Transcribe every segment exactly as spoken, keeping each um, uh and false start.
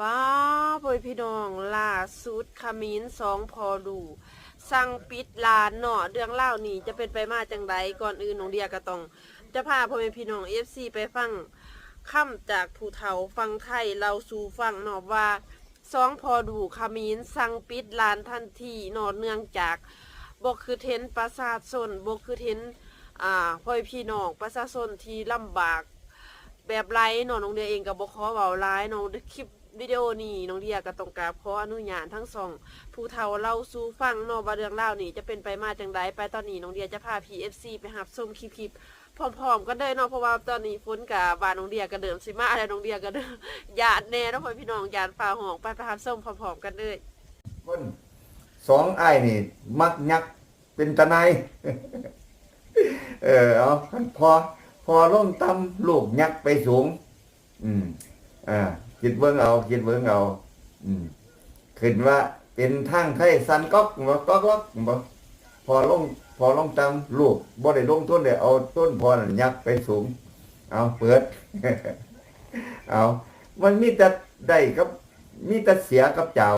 ป้าบ พ่อแม่พี่น้อง ล่าสุดเขมรสองพ่อลูกสั่งปิดด่านเนาะ เรื่องราวนี้จะเป็นไปมาจั่งใด ก่อนอื่นน้องเดียก็ต้องจะพาพ่อแม่พี่น้อง เอฟซี ไปฟังคำจากผู้เฒ่าฝั่งไทยเล่าสู่ฟังเนาะ ว่าสองพ่อลูกเขมรสั่งปิดด่านทันทีเนาะ เนื่องจากบ่คือเห็นประชาชน บ่คือเห็น อ่า พ่อแม่พี่น้องประชาชนที่ลำบากแบบใดเนาะ น้องเดียเองก็บ่ขอเว้าหลายเนาะ คลิปวิดีโอนี้น้องเดียก็ต้องกราบขออนุญาตทั้งสองผู้เฒ่าเล่าสู่ฟังเนาะ ว่าเรื่องราวนี้จะเป็นไปมาจั่งใด ไป ตอนนี้น้องเดียจะพาพี่ เอฟซี ไปรับชมคลิปๆ พร้อมๆกันเลยเนาะ เพราะว่าตอนนี้ฝนก็ บ้านน้องเดียก็เริ่มสิมาแล้ว น้องเดียก็เริ่มย้านแหน่เนาะ พ่อแม่พี่น้อง ย้านฟ้าฮ้อง ไป ไปรับชมพร้อมๆกันเลย คนสองอ้ายนี่มักยักเป็นตาหน่าย เออ เอา พ่อ พ่อลงต่ำลูกยักไปสูง อืม อ่า คิดเบิ่งเอา คิดเบิ่งเอา อืม ขึ้นว่าเป็นทางไทยสั่นก๊อกบ่ ก๊อกก๊อกบ่ พ่อลง พ่อลงต่ำลูกบ่ได้ลงทุนเลย เอาทุนพ่อนั่นยักไปสูง เอา เปิด เอา มันมีแต่ได้กับ มีแต่เสียกับเจ้า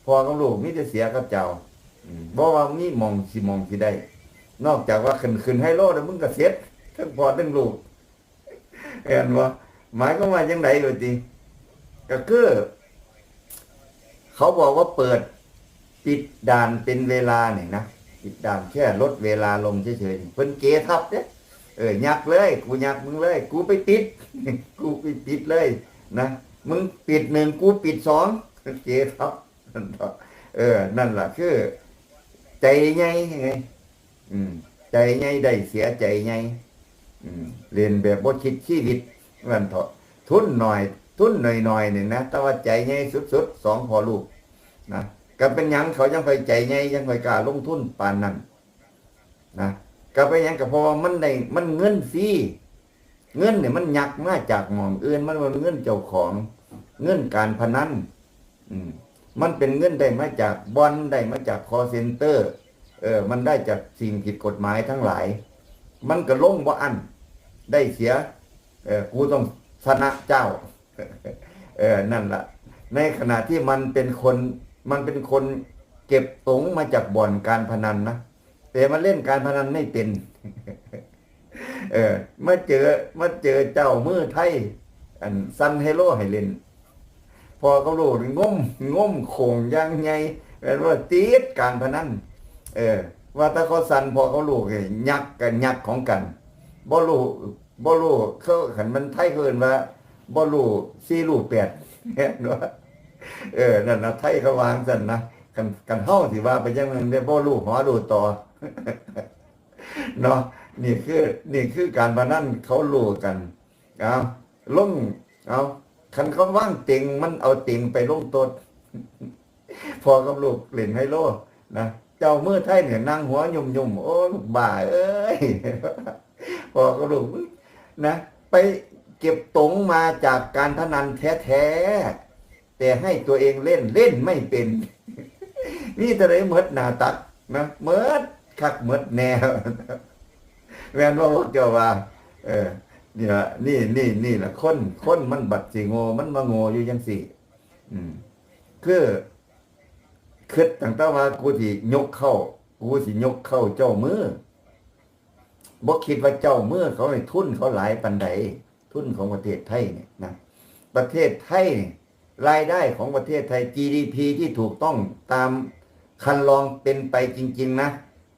พ่อกับลูกมีแต่เสียกับเจ้า อืม บ่ว่ามีหม่องสิหม่องสิได้ นอกจากว่าขึ้น ขึ้นไฮโลแล้วมึงก็เสร็จ ทั้งพ่อทั้งลูก เห็นบ่ หมายความว่าจั่งใด๋ว่าติ ก็คือ เขาบอกว่าเปิด ปิดด่านเป็นเวลานี่นะ ปิดด่านแค่ลดเวลาลงเฉยๆ เพิ่นเกทับเด้ เออ ยักเลย กูยักมึงเลย กูไปปิด กูไปปิดเลยนะ มึงปิดหนึ่ง กูปิดสอง เกทับ เออ นั่นล่ะคือ ใจใหญ่ไง อืม ใจใหญ่ได้เสียใจใหญ่ อืม เล่นแบบบ่คิดชีวิต ว่าซั่นเถาะ ทุนน้อย ทุนน้อยๆ นี่นะ แต่ว่าใจใหญ่สุดๆ สองพ่อลูกนะ ก็เป็นหยังเขาจั่งค่อยใจใหญ่ จั่งค่อยกล้าลงทุนปานนั้นนะ ก็เป็นหยัง ก็เพราะว่ามันได้ มันเงินฟรี เงินนี่มันยักมาจากหม่องอื่น มันบ่แม่นเงินเจ้าของ เงินการพนัน อืม มันเป็นเงินได้มาจากบ่อน ได้มาจาก call center เออ มันได้จากสิ่งผิดกฎหมายทั้งหลาย มันก็ลงบ่อั้น ได้เสีย เออ กูต้องชนะเจ้า เออ นั่นล่ะ ในขณะที่มันเป็นคน มันเป็นคนเก็บตงมาจากบ่อนการพนันนะ แต่มันเล่นการพนันไม่เป็น เออ มาเจอ มาเจอเจ้ามือไทย อันสั่นไฮโลให้เล่น พ่อกับลูกนี่งม งมโข่งอย่างใหญ่ แม่นว่าติดการพนัน เออ ว่าแต่เขาสั่นพ่อกับลูกนี่ยักกัน ยักของกัน บ่รู้ บ่รู้ เขา คันมันไทยเขาเอิ้นว่า บ่รู้สี่รู้แปด แม่นบ่ เออ นั่นนะ ไทยเขาว่าจั่งซั่นนะ คัน คันเฮาสิว่าไปจั่งนั้นเด้ บ่รู้หอรู้ต่อ เนาะ นี่คือ นี่คือการพนันเขารู้กัน เอา ลง เอา คันเขาวางเต็ง มันเอาเต็งไปลงโต๊ด พ่อกับลูกเล่นไฮโลนะ เจ้ามือไทยเนี่ยนั่งหัวยุ่มๆ โอ้ ลูกบ้าเอ้ย พ่อกับลูกนะ ไปเก็บตงมาจากการพนันแท้ๆ แต่ให้ตัวเองเล่น เล่นไม่เป็น มีแต่ได้หมดหน้าตักนะ หมดคักหมดแน่ แม่นบ่พวกเจ้าว่า เออ นี่ล่ะ นี่ นี่ นี่ล่ะ คน คนมันบัดสิโง่ มันมาโง่อยู่จั่งซี้ อืม คือ คิดตั้งแต่ว่ากูสิยกเข้า กูสิยกเข้าเจ้ามือ บ่คิดว่าเจ้ามือเขานี่ทุนเขาหลายปานใด ทุนของประเทศไทยเนี่ยนะ ประเทศไทยนี่ รายได้ของประเทศไทย จีดีพี ที่ถูกต้องตามคันลองเป็นไปจริงๆ นะ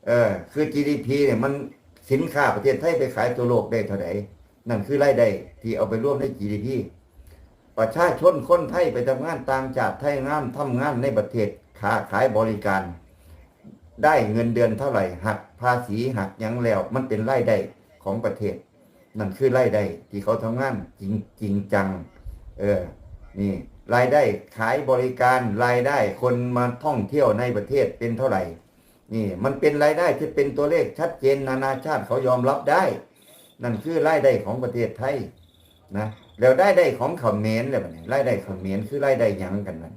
เออ คือ จีดีพี เนี่ย มัน สินค้าประเทศไทยไปขายทั่วโลกได้เท่าใด นั่นคือรายได้ที่เอาไปรวมใน จีดีพี ประชาชนคนไทยไปทำงานต่างชาติ ไทยงามทำงานในประเทศ ค้าขายบริการ ได้เงินเดือนเท่าไหร่ หักภาษีหักหยังแล้ว มันเป็นรายได้ของประเทศ นั่นคือรายได้ที่เขาทำงานจริง จริงจัง เออ นี่ รายได้ขายบริการ รายได้คนมาท่องเที่ยวในประเทศเป็นเท่าไหร่ นี่ มันเป็นรายได้ที่เป็นตัวเลขชัดเจน นานาชาติเขายอมรับได้ นั่นคือรายได้ของประเทศไทยนะ แล้วรายได้ของเขมรล่ะบัดนี้ รายได้เขมรคือรายได้หยังกันนั่น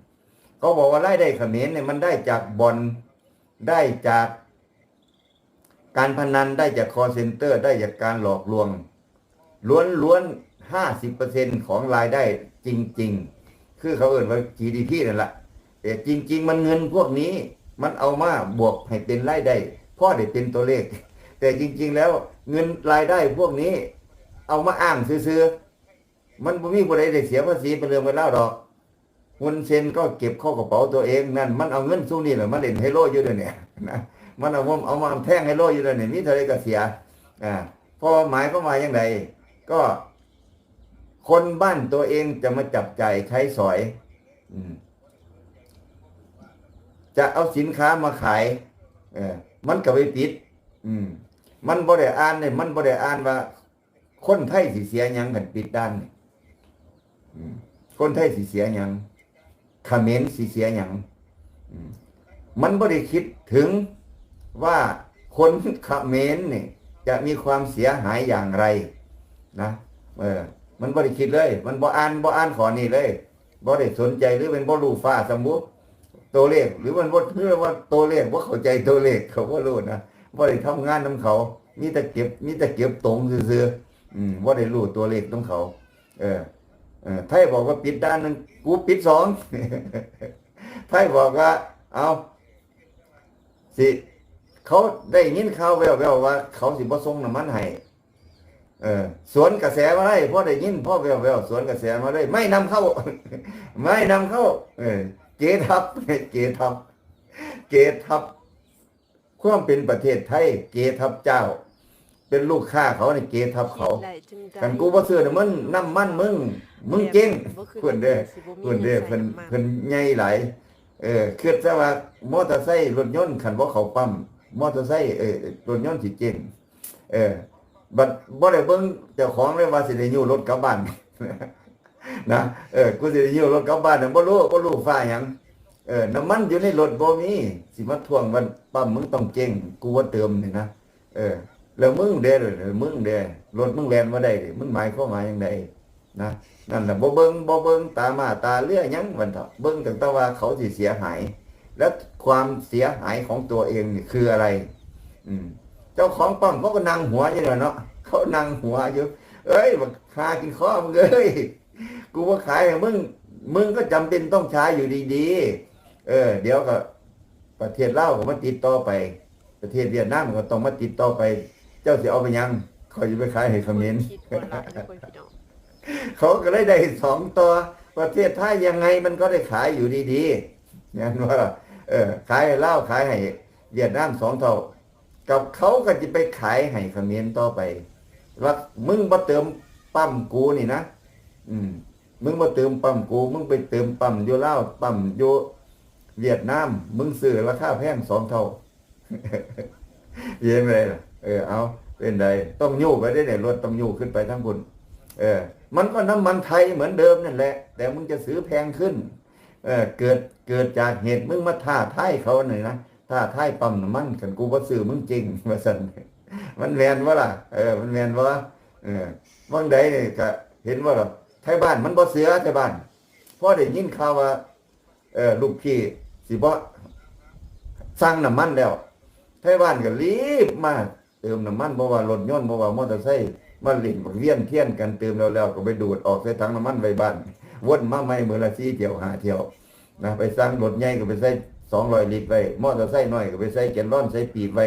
เขาบอกว่ารายได้เขมรเนี่ยมันได้จากบ่อน ได้จากการพนัน ได้จาก call center ได้จากการหลอกลวง ล้วนๆ ห้าสิบเปอร์เซ็นต์ ของรายได้จริงๆ คือเขาเอิ้นว่า จีดีพี นั่นละ แต่จริงๆ มันเงินพวกนี้ มันเอามาบวกให้เป็นรายได้ พอได้เป็นตัวเลข แต่จริงๆ แล้วเงินรายได้พวกนี้ เอามาอ้างซื่อๆ มันบ่มีผู้ใดได้เสียภาษีเป็นเรื่องเป็นราวดอก ฮุนเซนก็เก็บเข้ากระเป๋าตัวเองนั่น มันเอาเงินซุมนี้แหละมาเล่นไฮโลอยู่เดี๋ยวนี้นะ มันเอามาเอามาแทงไฮโลอยู่เดี๋ยวนี้ มีเท่าใดก็เสีย อ่า เพราะหมายความว่าอย่างไร ก็คนบ้านตัวเองจะมาจับจ่ายใช้สอย อืม จะเอาสินค้ามาขาย เออ มันก็ไปปิด อืม มันบ่ได้อ่านเนี่ย มันบ่ได้อ่านว่า คนไทยสิเสียหยังคันปิดด่านนี่ อืม คนไทยสิเสียหยัง เขมรสิเสียหยัง อืม มันบ่ได้คิดถึงว่าคนเขมรนี่จะมีความเสียหายอย่างไรนะ เออ มันบ่ได้คิดเลย มันบ่อ่าน บ่อ่านข้อนี้เลย บ่ได้สนใจ หรือเป็นบ่รู้ฟ้าสำบุ ตัวเลข หรือมันบ่ หรือว่าตัวเลข บ่เข้าใจตัวเลข เขาบ่รู้นะ บ่ได้ทำงานนำเขา มีแต่เก็บ มีแต่เก็บตงซื่อๆ อืม บ่ได้รู้ตัวเลขของเขา เออ เออ ไทยบอกว่าปิดด่านหนึ่ง กูปิดสอง ไทยบอกว่า เอา สิ เขาได้ยินข่าวแว่วๆ ว่าเขาสิบ่ส่งน้ำมันให้ เออ สวนกระแสมาได้ พอได้ยิน พอแว่วๆ สวนกระแสมาได้ ไม่นำเข้า ไม่นำเข้า เออ เกทับ เกทับ เกทับ ความเป็นประเทศไทย เกทับเจ้า เป็นลูกค้าเขานี่ เกทับเขา คันกูบ่ซื้อน้ำมัน น้ำมันมึง มึงเจ๊ง เพิ่นเด้อ เพิ่นเด้อ เพิ่น เพิ่นใหญ่หลาย เออ คิดซะว่ามอเตอร์ไซค์ รถยนต์ คันบ่เข้าปั๊ม มอเตอร์ไซค์ เออ รถยนต์สิเจ๊ง เออ บัดบ่ได้เบิ่งเจ้าของเลยว่าสิได้ยู้รถกลับบ้าน นะ เออ กูสิได้ยู้รถกลับบ้านน่ะ บ่รู้ บ่รู้ฟ้าหยัง เออ น้ำมันอยู่ในรถบ่มี สิมาทวงว่าปั๊มมึงต้องเจ๊ง กูว่าเติมนี่นะ เออ แล้วมึงเด้อ มึงเด้อ รถมึงแล่นบ่ได้เด้ มันหมายความว่าจั่งใด นะ นั่นแหละ บ่เบิ่ง บ่เบิ่งตาม้าตาเรือหยัง บัดเถาะ เบิ่งตั้งแต่ว่าเขาสิเสียหาย และความเสียหายของตัวเองนี่คืออะไร อืม เจ้าของปั๊มเขาก็นั่งหัวอยู่แล้วเนาะ เขานั่งหัวอยู่ เอ้ย บักหากินคอมึงเอ้ย กูบ่ขายให้มึง มึงก็จำเป็นต้องใช้อยู่ดีๆ เออ เดี๋ยวก็ ประเทศลาวก็มาติดต่อไป ประเทศเวียดนามก็ต้องมาติดต่อไป เจ้าสิเอาไปหยัง ข้อยสิไปขายให้เขมร คิดบ่หลายเลยพี่น้อง เขาก็เลยได้สองต่อ ประเทศไทยยังไงมันก็ได้ขายอยู่ดีๆ แม่นบ่ล่ะ เออ ขายให้ลาว ขายให้เวียดนามสองเท่า กับเขาก็สิไปขายให้เขมรต่อไป ว่ามึงบ่เติมปั๊มกูนี่นะ อืม มึงบ่เติมปั๊มกู มึงไปเติมปั๊มอยู่ลาว ปั๊มอยู่เวียดนาม มึงซื้อราคาแพงสองเท่า เห็นไหมล่ะ เออ เอา เป็นใด ต้องยู้ไปได้เนี่ย รถต้องยู้ขึ้นไปทั้งพุ่น เออ มันก็น้ำมันไทยเหมือนเดิมนั่นแหละ แต่มึงจะซื้อแพงขึ้น เออ เกิด เกิดจากเหตุมึงมาท้าทายเขาเนี่ยนะ ท้าทายปั๊มน้ำมัน คันกูบ่ซื้อมึงเจ๊ง ว่าซั่น มันแม่นบ่ล่ะ เออ มันแม่นบ่ เออ บางใดเนี่ยก็เห็นว่าล่ะ ไทบ้านมันบ่เชื่อ ไทบ้าน พอได้ยินข่าวว่า เออ ลูกพี่สิบ่สั่งน้ำมันแล้ว ไทบ้านก็รีบมาเติมน้ำมัน บ่ว่ารถยนต์ บ่ว่ามอเตอร์ไซค์ มาเล่นบักเวียนเทียนกัน เติมแล้วๆ ก็ไปดูดออกใส่ถังน้ำมันไว้บ้าน วนมาใหม่มื้อละสี่เที่ยวห้าเที่ยวนะ ไปสั่งรถใหญ่ก็ไปใส่สองร้อยลิตรไว้ มอเตอร์ไซค์น้อยก็ไปใส่แกลลอน ใส่ปี๊บไว้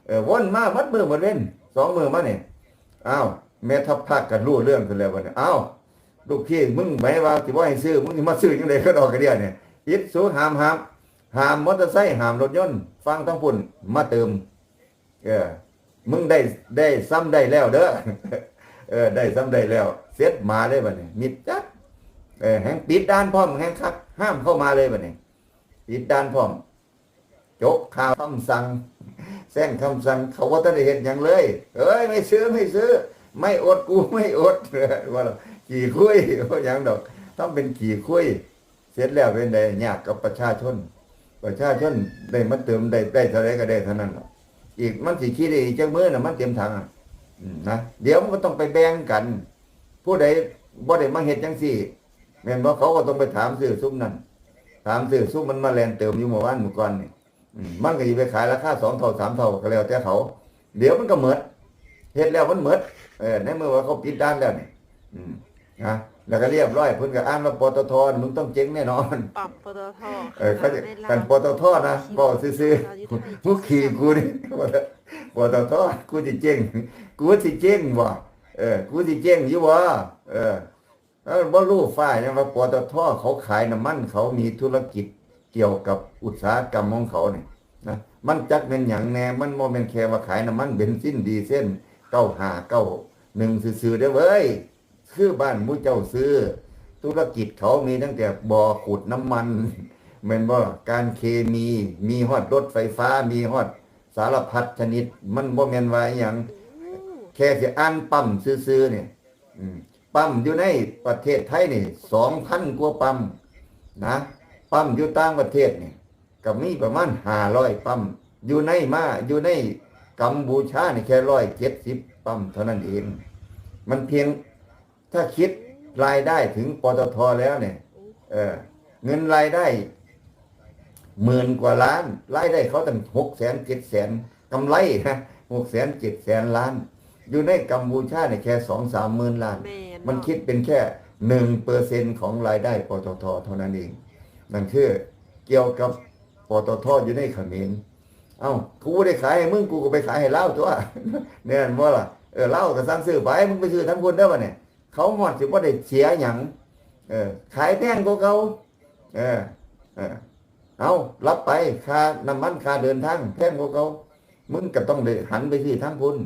เออ วนมาหมดมื้อหมดเว็น สองมื้อมานี่ อ้าว แม่ทัพภาคก็รู้เรื่องขึ้นแล้วบัดนี้ อ้าว ลูกพี่มึงไหมว่าสิบ่ให้ซื้อ มึงสิมาซื้อจั่งใด๋ ก็ดอกกระเดียเนี่ย อิดสูห้าม ห้าม ห้ามมอเตอร์ไซค์ ห้ามรถยนต์ ฟังทั้งพุ่นมาเติม เออ มึงได้ ได้ซ้ำได้แล้วเด้อ เออ ได้ซ้ำได้แล้ว เสร็จหมาเลยบัดนี้ มิดจัด เออ แฮ่งปิดด่านพร้อม แฮ่งคัก ห้ามเข้ามาเลยบัดนี้ ปิดด่านพร้อม จบข่าวคำสั่ง แซงคำสั่ง เขาบ่ทันได้เฮ็ดหยังเลย เอ้ย ไม่ซื้อ ไม่ซื้อ ไม่อด กูไม่อด ว่าขี้คุย บ่หยังดอก ทำเป็นขี้คุย เสร็จแล้วเป็นได ยากกับประชาชน ประชาชนได้มาเติม ได้ ได้เท่าใดก็ได้เท่านั้นล่ะ อีกมันสิคิดได้อีกจักมื้อน่ะ มันเต็มถังอะ อืม นะ เดี๋ยวมันก็ต้องไปแบ่งกัน ผู้ใดบ่ได้มาเฮ็ดจังซี่ แม่นบ่ เขาก็ต้องไปถามซื้อซุมนั้น ถามซื้อซุมมันมาแล่นเติมอยู่เมื่อวานมื้อก่อนนี่ อืม มันก็สิไปขายราคาสองเท่า สามเท่าก็แล้วแต่เขา เดี๋ยวมันก็หมด เฮ็ดแล้วมันหมด เออ ในเมื่อว่าเขาปิดด่านแล้วนี่ อืม นะ แล้วก็เรียบร้อย เพิ่นก็อ่านว่า ปตท น่ะ มึงต้องเจ๊งแน่นอน ปั๊ม ปตท เออ เขาจะ ในลาว กัน ปตท นะ บอกซื่อๆ ประชาธิปไตย มึงขี่กูนี่ ปตท กูสิเจ๊ง กูสิเจ๊งบ่ เออ กูสิเจ๊งอยู่บ่ เออ แล้วบ่รู้ฝ่ายยังว่า ปตท เขาขายน้ำมัน เขามีธุรกิจเกี่ยวกับอุตสาหกรรมของเขาเนี่ยนะ มันจักแม่นหยังแน่ มันบ่แม่นแค่ว่าขายน้ำมันเบนซินดีเซล เก้าห้าเก้าหนึ่ง ซื่อๆ เด้อเว้ย คือบ้านหมู่เจ้าซื้อ ธุรกิจเขามีตั้งแต่บ่อขุดน้ำมัน แม่นบ่ การเคมี มีฮอดรถไฟฟ้า มีฮอดสารพัดชนิด มันบ่แม่นว่าอิหยัง แค่สิอ่านปั๊มซื่อๆ เนี่ย อืม ปั๊มอยู่ในประเทศไทยนี่ สองพัน กว่าปั๊มนะ ปั๊มอยู่ต่างประเทศนี่ ก็มีประมาณ ห้าร้อย ปั๊ม อยู่ในมา อยู่ในกัมพูชานี่แค่ ร้อยเจ็ดสิบ ปั๊มเท่านั้นเอง มันเพียง ถ้าคิดรายได้ถึง ปตท แล้วเนี่ย เออ เงินรายได้ หมื่นกว่าล้าน รายได้เขาตั้ง หกแสน เจ็ดแสน กำไรนะ หกแสน เจ็ดแสน ล้าน อยู่ในกัมพูชาเนี่ยแค่ สองสามหมื่น ล้าน แม่น มันคิดเป็นแค่ หนึ่งเปอร์เซ็นต์ ของรายได้ ปตท เท่านั้นเอง นั่นคือเกี่ยวกับ ปตท อยู่ในเขมร เอ้า กูบ่ได้ขายให้มึง กูก็ไปขายให้ลาวตั๊ว แม่นบ่ล่ะ เออ ลาวก็สั่งซื้อไป มึงไปซื้อทางพุ้นเด้อบัดนี้ เขาฮอดสิบ่ได้เสียหยัง เออ ขายแพงกว่าเก่า เออ เออ เอา รับไป ค่าน้ำมัน ค่าเดินทางแพงกว่าเก่า มึงก็ต้องได้หันไปซื้อทางพุ้น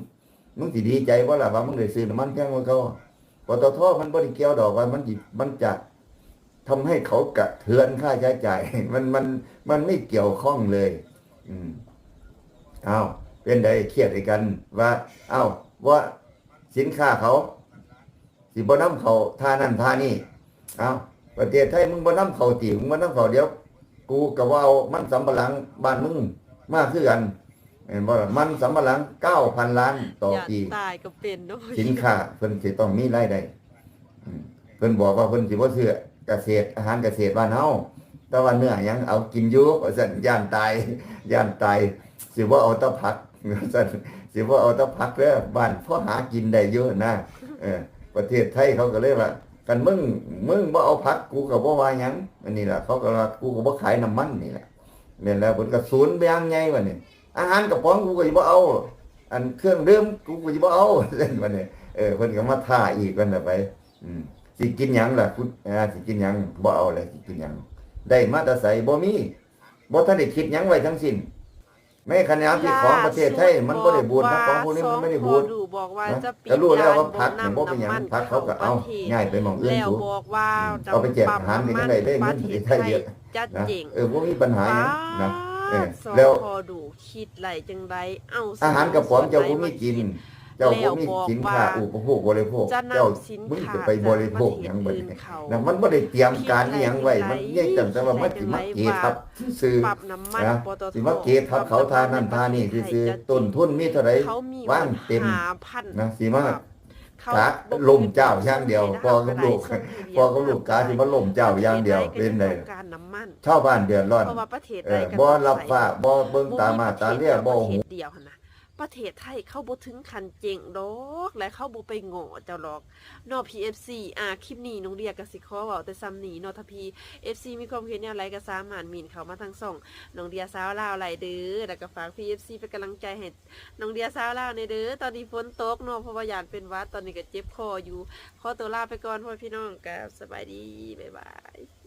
มึงสิดีใจบ่ล่ะว่ามึงได้ซื้อน้ำมันแพงกว่าเก่า ปตท มันบ่ได้เกี่ยวดอกว่ามันสิ มันจะทำให้เขากระเทือนค่าใช้จ่าย มัน มัน มันไม่เกี่ยวข้องเลย อืม อ้าว เป็นใดเครียดให้กัน ว่า อ้าว ว่าสินค้าเขา สิบ่นำเข้าท่านั่นท่านี่ อ้าว ประเทศไทยมึงบ่นำเข้าติ มึงบ่นำเข้า เดี๋ยว กูก็ว่าเอามันสำปะหลังบ้านมึงมาคือกัน เห็นบ่ล่ะ มันสำปะหลัง เก้าพัน ล้านต่อปี ย่านตายก็เป็นเนาะ สินค้าเพิ่นสิต้องมีรายได้ อืม เพิ่นบอกว่าเพิ่นสิบ่ซื้อเกษตร อาหารเกษตรบ้านเฮา แต่ว่าเนื้อหยังเอากินอยู่ ว่าซั่น ย่านตาย ย่านตาย สิบ่เอาแต่ผัก ว่าซั่น สิบ่เอาแต่ผักเด้อ บ้านพอหากินได้อยู่นะ เออ ประเทศไทยเขาก็เลยว่า คันมึง มึงบ่เอาผัก กูก็บ่ว่าหยัง อันนี้ล่ะ เขาก็ว่า กูก็บ่ขายน้ำมันนี่แหละ แม่นแล้ว เพิ่นก็ศูนย์ไปอย่างใหญ่บัดนี้ อาหารกระป๋องกูก็สิบ่เอา อันเครื่องดื่มกูก็สิบ่เอา ซั่นบัดนี้ เออ เพิ่นก็มาท้าอีก ว่าซั่นไป อืม สิกินหยังล่ะ คุณ อ่า สิกินหยัง บ่เอาแล้ว สิกินหยัง ได้มาแต่ไส บ่มี บ่ทันได้คิดหยังไว้ทั้งสิ้น ในขณะที่ของประเทศไทยมันบ่ได้บูดนะ ของพวกนี้มันไม่ได้บูด สค ดูบอกว่า นะ จะปิด ก็รู้แล้วว่า ด่น ผักเนี่ยบ่เป็นหยัง นำำมั ผักเขาก็เอา ข้ประทศ ย้ายไปหม่องอื่น แล้ว สู บอกว่า เอาไปแจกทหารนี่จั่งใด๋ได้เงิน ประเทศ ได้เยอะ จะ นะ เจ๊ง เออ บ่มีปัญหาหยังนะ ป๊าด เออ แล้ว สค ดูคิดไรจังได๋ เอา อาหารกระป๋องเจ้าบ่มีกิน เจ้าบ่มีสินค้าอุปโภคบริโภค จะนำ เจ้า สิน มึง ค้า จะไปบริโภคหยังบัดนี้ จากประเทศอื่นเข้า นะ มันบ่ได้เตรียมการอิหยังไว้ มันเพียงแต่ว่ามันสิมาเกทับซื่อๆ ปรับน้ำมัน นะ ปตท สิมาเกทับเขาท่านั่นท่านี่ซื่อๆ ต้นทุนมีเท่าใด เขามี วางเต็ม ห้าพัน นะ สิมา เขา กะล่มเจ้าอย่างเดียว พอกับลูก พอกับลูกกะสิมาล่มเจ้าอย่างเดียว เป็นได๋ การน้ำมัน ชาวบ้านเดือดร้อน เพราะว่าประเทศ เอ ใด อ ก็ บ่ ต้อง รับ ใส่ ฟ้า บ่เบิ่งตามาตาเลีย บ่ บ่มี หู ประเทศเดียวหั่นนะ ประเทศไทยเขาบ่ถึงขั้นเจ๊งดอก และเขาบ่ไปง้อเจ้าหรอกเนาะ พี่ เอฟซี อ่า คลิปนี้น้องเดียก็สิขอเว้าแต่ส่ำนี้เนาะ ถ้าพี่ เอฟซี มีความคิดแนวใดก็สามารถเม้นเข้ามาทางช่องน้องเดียสาวลาวได้เด้อ แล้วก็ฝากพี่ เอฟซี เป็นกำลังใจให้น้องเดียสาวลาวแหน่เด้อ ตอนนี้ฝนตกเนาะ เพราะว่าย้านเป็นหวัด ตอนนี้ก็เจ็บคออยู่ ขอตัวลาไปก่อนพ่อพี่น้อง ก็สบายดี บ๊ายบาย